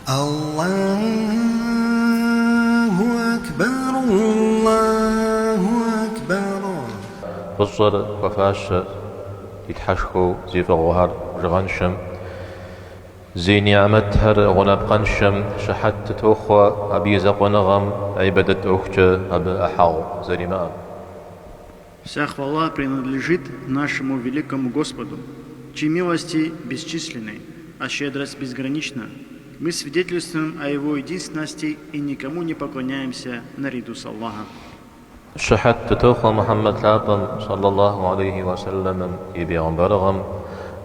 Аллаху акбар, Аллаху акбар. Фӏыщӏэр хуэфащэ ди Тхьэшхуэу зи фӏыгъуэхэр бжыгъэншэм, зи ниӏэмэтхэр гъунапкъэншэм щыхьэт дытохъуэ абы и закъуэныгъэм гьибадэт ӏуэхукӏэ абы ӏыхьэгъу зэримыӏэм. Вся хвала принадлежит нашему великому Господу, чьи милости бесчисленны, а щедрость безгранична. Мы свидетельствуем о Его единственности и никому не поклоняемся наряду с Аллахом. Щыхьэт дытохъуэ Мухьэммэд лъапӏэм, сэллаллаху алейхи уэ сэллэмым, и бегъымбарыгъэм,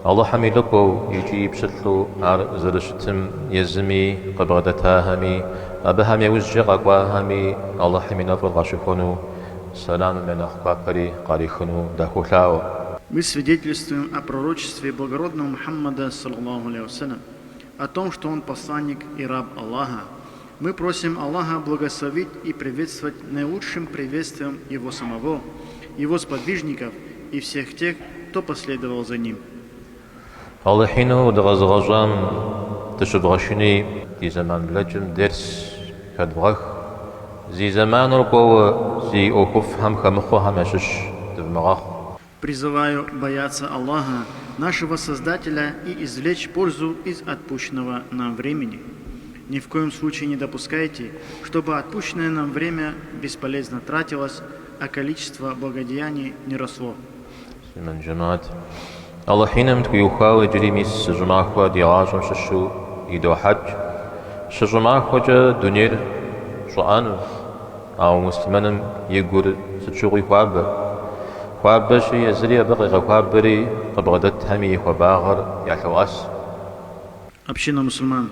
Алыхьым и лӏыкӏуэу икӏи и пщылӏу ар зэрыщытым езыми, къыбгъэдэтахэми, абыхэм яужькӏэ къэкӏуахэми Алыхьым и нэфӏыр къащыхуэну, сэламым я нэхъ гуапэри къарихыну дахуолъаӏуэ. Мы свидетельствуем о пророчестве благородного Мухаммада, саллаллаху алейхи вассалям, о том, что он посланник и раб Аллаха. Мы просим Аллаха благословить и приветствовать наилучшим приветствием его самого, его сподвижников и всех тех, кто последовал за ним. Алыхь ину дыкъэзыгъэщӏам дыщывгъэшыни, ди зэман блэкӏым дерс хэдвгъэх, зи зэманыр кӏуэуэ зи ӏуэхуфӏхэм хэмыхъуэхэм ящыщ дывмыгъэхъу. Призываю бояться Аллаха, нашего Создателя, и извлечь пользу из отпущенного нам времени. Ни в коем случае не допускайте, чтобы отпущенное нам время бесполезно тратилось, а количество благодеяний не росло. Муслъымэн жэмыхьэт. Алыхь иным тхуиухауэ иджыри мис зы щӏымахуэ ди гъащӏэм щыщу идохьэкӏ. Щыщӏымахуэкӏэ дунейр щӏыӏэну, ауэ муслъымэным и гур сыт щыгъуи хуабэ. Хуабэщи, езыри абы къегъэхуабэри, къыбгъэдэтхэми и хуабагъэр ялъоӏэс. Община мусульман,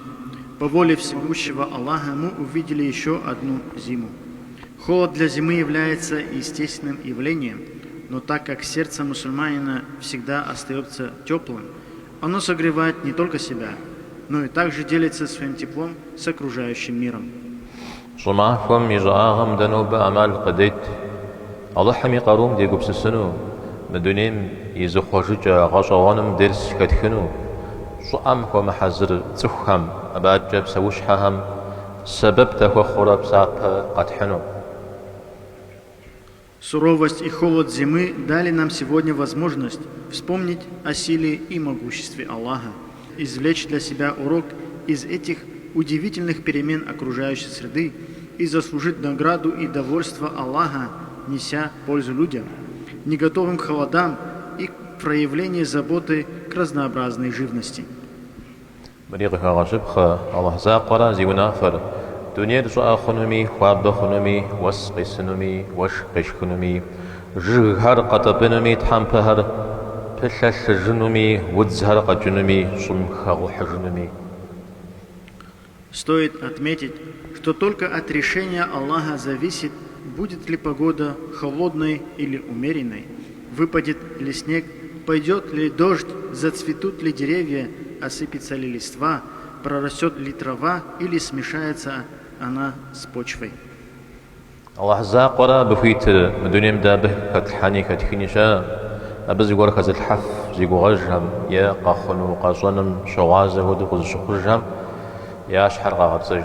по воле всемогущего Аллаха мы увидели еще одну зиму. Холод для зимы является естественным явлением, но так как сердце мусульманина всегда остается теплым, оно согревает не только себя, но и также делится своим теплом с окружающим миром. Щӏымахуэм и щӏыӏагъым дэ нобэ ӏэмал къыдет Алыхьым и къарум дегупсысыну, мы дунейм и зыхъуэжыкӏэ гъэщӏэгъуэным дерс хэтхыну, щӏыӏэм хуэмыхьэзыр цӏыхухэм, абы адэкӏэ псэущхьэхэм сэбэп дахуэхъуурэ псапэ къэтхьыну. Суровость и холод зимы дали нам сегодня возможность вспомнить о силе и могуществе Аллаха, извлечь для себя урок из этих удивительных перемен окружающей среды и заслужить награду и довольство Аллаха, неся пользу людям, не готовым к холодам и к проявлению заботы к разнообразной живности. Мыри къыхэгъэщыпхъэ, Алыхь закъуэра зи унафэр, дунейр щӏыӏэ хъунуми, хуабэ хъунуми, уэс къесынуми, уэшх къешхынуми, жыгхэр къэтӏэпӏынуми, тхьэмпэхэр пылъэлъыжынуми, удзхэр къэкӏынуми, щӏым хэгъухьыжынуми. Стоит отметить, что только от решения Аллаха зависит, будет ли погода холодной или умеренной, выпадет ли снег, пойдет ли дождь, зацветут ли деревья, осыпется ли листва, прорастет ли трава или смешается она с почвой. Алыхь закъуэра абы хуитыр, мы дунейм дэ абы хэтлъхьэни хэтхыни щыӏэкъым. Абы зыгуэр хэзылъхьэф зи гугъэжхэм е къэхъуну къэщӏэным щыгъуазэ хуэдэу къызыщыхъужхэм я щхьэр къагъэпцӏэж.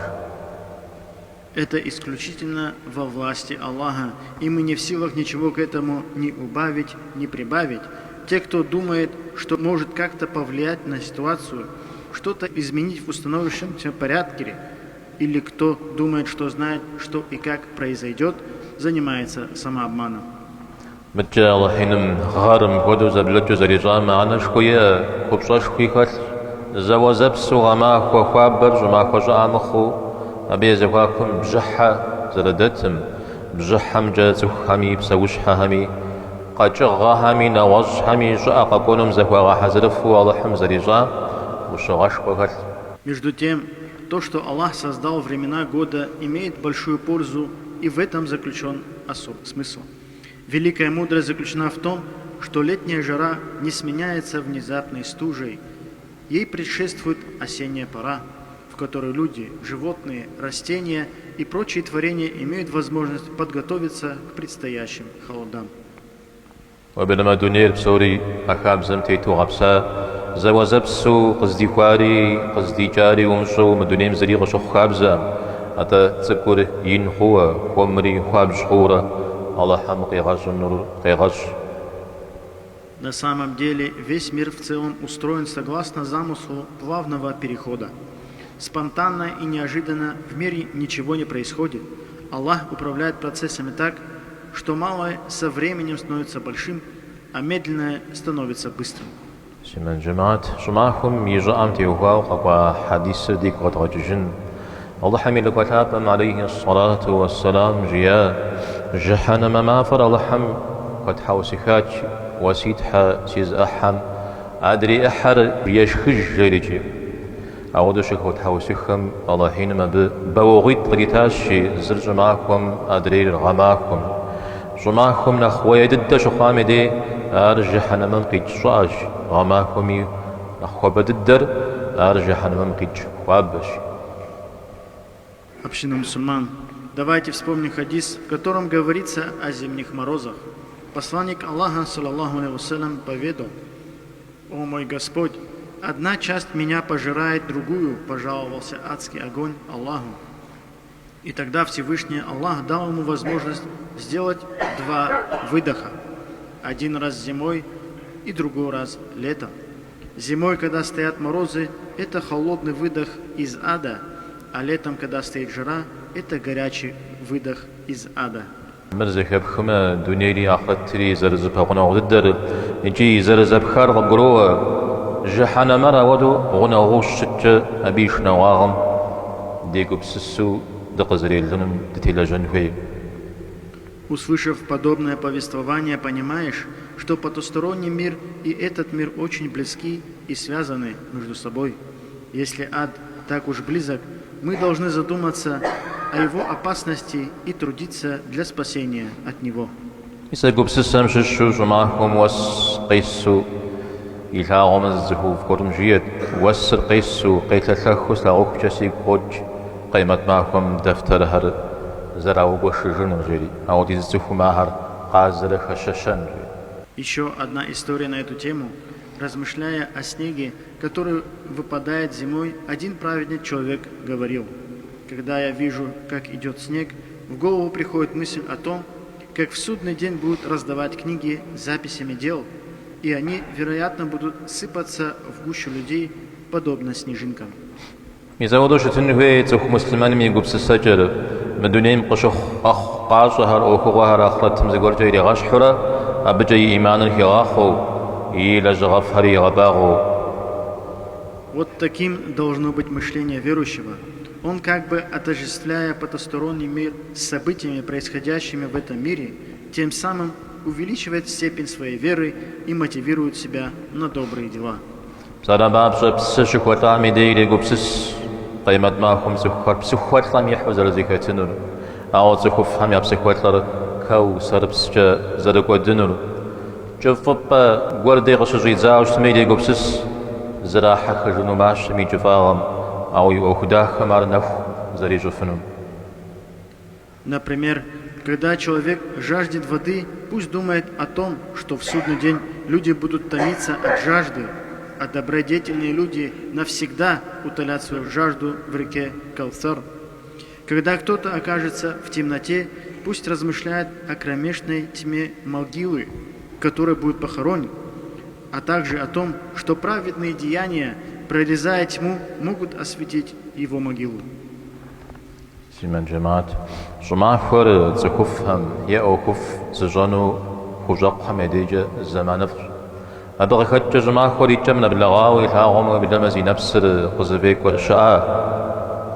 Это исключительно во власти Аллаха, и мы не в силах ничего к этому ни убавить, ни прибавить. Те, кто думает, что может как-то повлиять на ситуацию, что-то изменить в установившемся порядке, или кто думает, что знает, что и как произойдет, занимается самообманом. Мыдкӏэ Алыхь иным гъэр мыпхуэдэу зэблэкӏыу зэрищӏам мыхьэнэшхуэ иӏэ, купщӏэшхуи хэлъщ. Зэуэзэпсу гъэмахуэ хуабэр щӏымахуэ щӏыӏэ мыхъуу, абы я зэхуакум бжьыхьэ зэрыдэтым, бжьыхьэмкӏэ цӏыхухэми, псэущхьэхэми, къэкӏыгъэхэми, нэгъуэщӏхэми щӏыӏэ къэкӏуэнум зэхуагъэхьэзырыфу Алыхьым зэрищӏам ӏущыгъэшхуэ хэлъщ. Между тем, то, что Аллах создал времена года, имеет большую пользу, и в этом заключен особый смысл. Великая мудрость заключена в том, что летняя жара не сменяется внезапной стужей, ей предшествует осенняя пора, в которой люди, животные, растения и прочие творения имеют возможность подготовиться к предстоящим холодам. Уеблэмэ дунейр псори а хабзэм тету гъэпса. Зэуэзэпсу къыздихуари къыздикӏари умыщӏэу мы дунейм зыри къыщыхъу хабзэкъым. Атӏэ цӏыкӏур ин хъууэ, хуэмри хуабжь хъуурэ Алыхьым къигъэщӏынур къегъэщӏ. На самом деле весь мир в целом устроен согласно замыслу плавного перехода. Спонтанно и неожиданно в мире ничего не происходит. Аллах управляет процессами так, что малое со временем становится большим, а медленное становится быстрым. Муслъымэн жэмыхьэт, щӏымахуэм и щӏыӏэм теухуауэ къэкӏуа хьэдисыр дигу къэдгъэкӏыжын. Алыхьым и лӏыкӏуэ лъапӏэм алейхи ссалату уэсселам жиӏа, Жыхьэнэмэ мафӏэр Алыхьым хуэтхьэусыхат, Уэ си Тхьэ, си зы ӏыхьэм адрей ӏыхьэр ешхыж, жерикӏи. Ауэдэу щыхуэтхьэусыхэм Алыхь иным абы бэуэгъуитӏ къритащ, зыр щӏымахуэм, адрейр гъэмахуэм. Щӏымахуэм нэхъ уае дыдэ щыхъуам и дей ар жыхьэнэмэм къикӏ щӏыӏэщ, гъэмахуэми нэхъ хуабэ дыдэр ар жыхьэнэмэм къикӏ хуабэщ. Община мусульман, давайте вспомним хадис, в котором говорится о зимних морозах. Посланник Аллаха, саллаллаху алейхи вассалям, поведал: «О мой Господь, одна часть меня пожирает другую, пожаловался адский огонь Аллаху. И тогда Всевышний Аллах дал ему возможность сделать два выдоха. Один раз зимой и другой раз летом. Зимой, когда стоят морозы, это холодный выдох из ада, а летом, когда стоит жара, это горячий выдох из ада. Мыр зэхэпхмэ, дунейри ахърэтри зэрызэпэгъунэгъу дыдэр икӏи зэрызэпхар къыбгуроӏуэ. Жыхьэнэмэр ауэдэу гъунэгъуу щыщыткӏэ абы и шынагъуагъым дегупсысу дыкъызэрелыным дытелэжьэн хуей. Услышав подобное повествование, понимаешь, что потусторонний мир и этот мир очень близки и связаны между собой. Если ад так уж близок, мы должны задуматься о его опасности и трудиться для спасения от него. Мис а гупсысэм щыщу щӏымахуэм уэс къесу илъагъумэ зы цӏыхуфӏ гуэрым жиӏэт, Уэсыр къесу, къелъэлъэхыу слъагъухукӏэ сигу къокӏ къемэт махуэм дэфтэрхэр зэраугуэшыжынур, жери. Ауэдиз цӏыхум ахэр къазэрыхэщэщэн, жери. Еще одна история на эту тему. Размышляя о снеге, который выпадает зимой, один праведный человек говорил: «Когда я вижу, как идет снег, в голову приходит мысль о том, как в судный день будут раздавать книги с записями дел, и они, вероятно, будут сыпаться в гущу людей, подобно снежинкам. Мис ауэдэу щытын хуей цӏыху муслъымэным и гупсысэкӏэр, мы дунейм къыщыхъу къэхъу-къащӏэхэр, ӏуэхугъуэхэр ахърэтым зыгуэркӏэ иригъэщхьурэ, абыкӏэ и ӏиманыр хигъахъуэу, и лэжьыгъэфӏхэри игъэбагъуэу. Вот таким должно быть мышление верующего. Он, как бы отождествляя потусторонний мир с событиями, происходящими в этом мире, тем самым увеличивает степень своей веры и мотивирует себя на добрые дела. Псалъэм папщӏэ, псы щыхуэлӏам и дей ирегупсыс, къемэт махуэм цӏыхухэр псыхуэлӏэм ихьу зэрызэхэтынур, ауэ цӏыхуфӏхэм я псыхуэлӏэр Кэусэрыпскӏэ зэрыкӏуэдынур. Кӏыфӏыпӏэ гуэр дей къыщыщӏидзауэ щытми, ирегупсыс, зрахьэхыжыну мащэм и кӏыфӏагъым, ауэ и ӏуэху дахэм ар нэху зэрищӏыфынум. Например, когда человек жаждет воды, пусть думает о том, что в судный день люди будут томиться от жажды, а добродетельные люди навсегда утолят свою жажду в реке Каусар. Когда кто-то окажется в темноте, пусть размышляет о кромешной тьме могилы, в которой будет похоронен, а также о том, что праведные деяния, прорезая тьму, могут осветить его могилу. Муслъымэн жэмыхьэт, щӏымахуэр цӏыхуфӏхэм е ӏуэхуфӏ зыщӏэну хущӏэкъухэм я дежкӏэ зэманыфӏщ. Абы къыхэкӏкӏэ щӏымахуэр и кӏэм нэблэгъауэ илъагъумэ, уеблэмэ зи нэпсыр къызыфӏекӏуэ щыӏэ.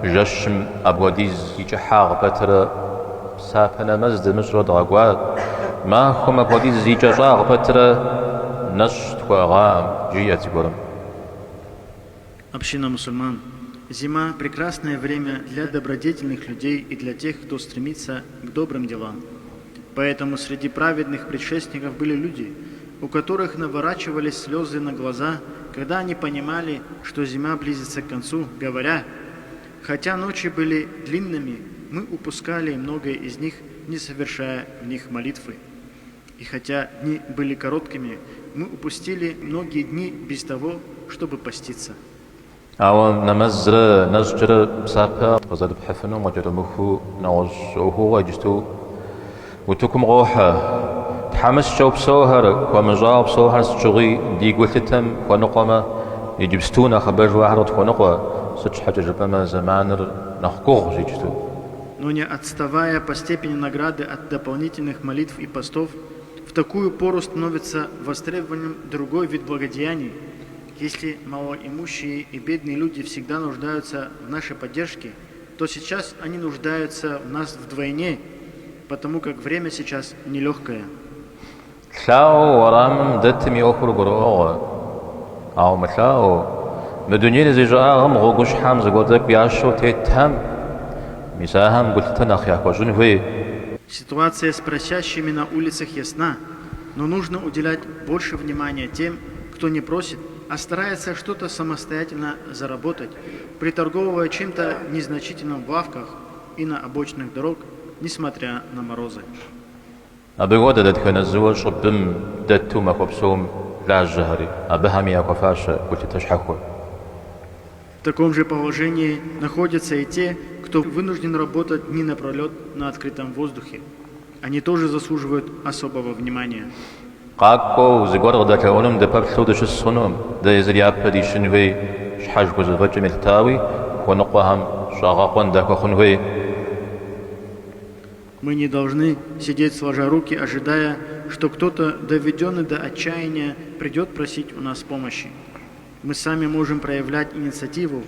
Жэщым апхуэдиз и кӏыхьагъ пэтрэ псапэ нэмэз дымыщӏурэ дгъэкӏуа, махуэм апхуэдиз и кӏэщӏагъ пэтрэ нэщӏ тхуэӏыгъаӏым, жиӏэт зыгуэрым. Община мусульман. Зима – прекрасное время для добродетельных людей и для тех, кто стремится к добрым делам. Поэтому среди праведных предшественников были люди, у которых наворачивались слезы на глаза, когда они понимали, что зима близится к концу, говоря: «Хотя ночи были длинными, мы упускали многое из них, не совершая в них молитвы. И хотя дни были короткими, мы упустили многие дни без того, чтобы поститься. Ауэ нэмэзрэ нэщӏкӏэрэ псапэ къызэрыпхьыфынум къыкӏэрымыхуу нэгъуэщӏ ӏуэхугъуэ иджысту утыкум къохьэ. Тхьэмыщкӏэу псэухэр, хуэмыщӏауэ псэухэр сыт щыгъуи ди гулъытэм хуэныкъуэмэ, иджыпсту нэхъыбэжу ахэр къытхуэныкъуэ, сыт щхьэкӏэ жыпӏэмэ зэманыр нэхъ гугъущ иджысту. Но не отставая по степени награды от дополнительных молитв и постов, в такую пору становится востребованным другой вид благодеяний. Если малоимущие и бедные люди всегда нуждаются в нашей поддержке, то сейчас они нуждаются в нас вдвойне, потому как время сейчас нелегкое. Лъаӏуэу уэрамым дэтым и ӏуэхур гурыӏуэгъуэ. Ауэ мылъаӏуэу, мы дунейр зи щӏыӏагъым гъуэгущхьэм зыгуэр тӏэкӏу ящэу тетхэм, мис ахэм гулъытэ нэхъ яхуэщӏын хуей. Ситуация с просящими на улицах ясна, но нужно уделять больше внимания тем, кто не просит, а старается что-то самостоятельно заработать, приторговывая чем-то незначительным в лавках и на обочинах дорог, несмотря на морозы. Абы хуэдэ дэтхэнэ зыуэ щӏыбым дэту махуэ псом лажьэхэри, абыхэми яхуэфащэ гулъытэ щхьэхуэ. В таком же положении находятся и те, кто вынужден работать дни напролет на открытом воздухе. Они тоже заслуживают особого внимания. Къакӏуэу зыгуэр къыдэлъэӏунум дыпэплъэу дыщыс хъунукъым, дэ езыр япэ дищын хуей, щхьэж хузэфӏэкӏым елъытауи, хуэныкъуэхэм щӏэгъэкъуэн дахуэхъун хуей. Мы не должны сидеть сложа руки, ожидая, что кто-то, доведенный до отчаяния, придет просить у нас помощи. Мы сами можем проявлять инициативу,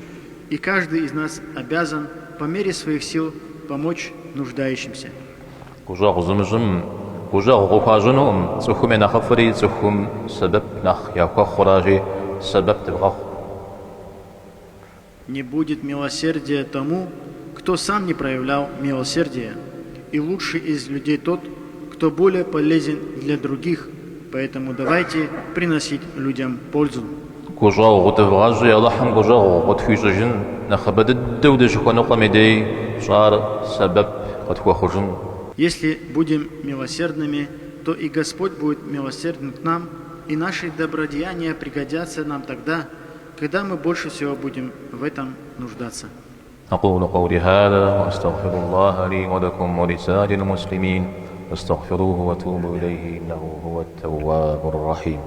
и каждый из нас обязан по мере своих сил помочь нуждающимся. Гущӏэгъу зымыщӏым гущӏэгъу къыхуащӏынукъым, цӏыхум я нэхъыфӏри цӏыхум сэбэп нэхъ яхуэхъуращи, сэбэп дывгъэхъу. Не будет милосердия тому, кто сам не проявлял милосердия, и лучший из людей тот, кто более полезен для других, поэтому давайте приносить людям пользу. Гущӏэгъу дывгъэщӏи, Алыхьым гущӏэгъу къытхуищӏыжын, нэхъыбэ дыдэу дыщыхуэныкъуэм и дей тщӏар сэбэп къытхуэхъужын. Если будем милосердными, то и Господь будет милосерден к нам, и наши добродеяния пригодятся нам тогда, когда мы больше всего будем в этом нуждаться. أقول قولي هذا وأستغفر الله لي ولكم ولسائر المسلمين فاستغفروه وتوبوا إليه إنه هو التواب الرحيم.